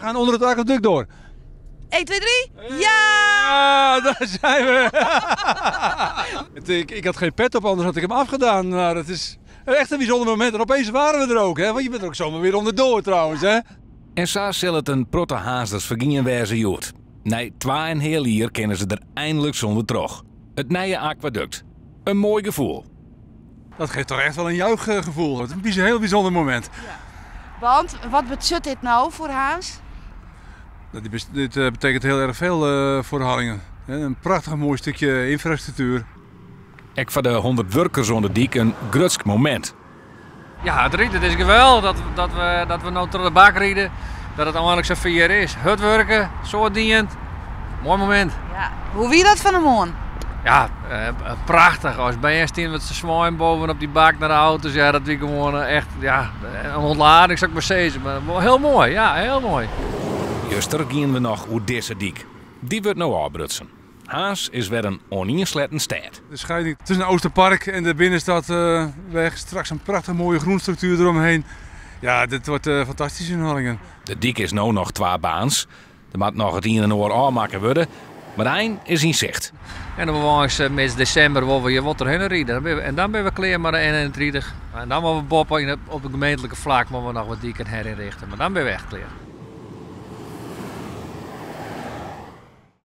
gaan onder het aquaduct door. 1, 2, 3. Ja! Ja, daar zijn we. Ik had geen pet op, anders had ik hem afgedaan. Maar het is echt een bijzonder moment. En opeens waren we er ook, hè? Want je bent er ook zomaar weer onderdoor trouwens, hè? En sa sil it in protte Harnzers fergien wêze hjoed. Nei 2,5 jier kinne se der einlik sûnder troch. It nije akwadukt. In moai gefoel. Dat geeft toch echt wel een juichgevoel. Het is een heel bijzonder moment. Ja. Want wat betsjut dit no foar Harns? Nou, dit betekent heel erg veel voor Harlingen. Een prachtig mooi stukje infrastructuur. Ek foar de 100 wurkers oan de dyk in grutsk momint. Ja, it rydt. It is geweldich dat we no troch de bak ride. Dat it einlik sa fier is. Hurd wurke, soad dien. Moai momint. Ja. Hoe wie dat fan 'e moarn? Ja, prachtich. As bern steane we te swaaien bovenop dy bak nei de auto's. Ja, dat wie gewoan echt, ja, in ûntlading, sil ik mar sizze. Mar wol hiel moai, ja, hiel moai. Juster giene we noch oer dizze dyk. Dy wurdt no ôfbrutsen. Harns is wer in oaniensletten stêd. De scheiding tussen Oosterpark en de binnenstadweg. Straks een prachtig mooie groenstructuur eromheen. Ja, dit wordt fantastisch in Harlingen. De dyk is no noch twa baans. Der moat noch it ien en oar ôfmakke wurde, mar de ein is yn sicht. En dan wolle we mids desimber wolle we hjir wol trochhinne ride. Dan binne we, en dan binne we klear mei de N31. En dan wolle we boppe op it gemeentlike flak wolle we noch wat diken herinrichte. Mar dan binne we echt klear.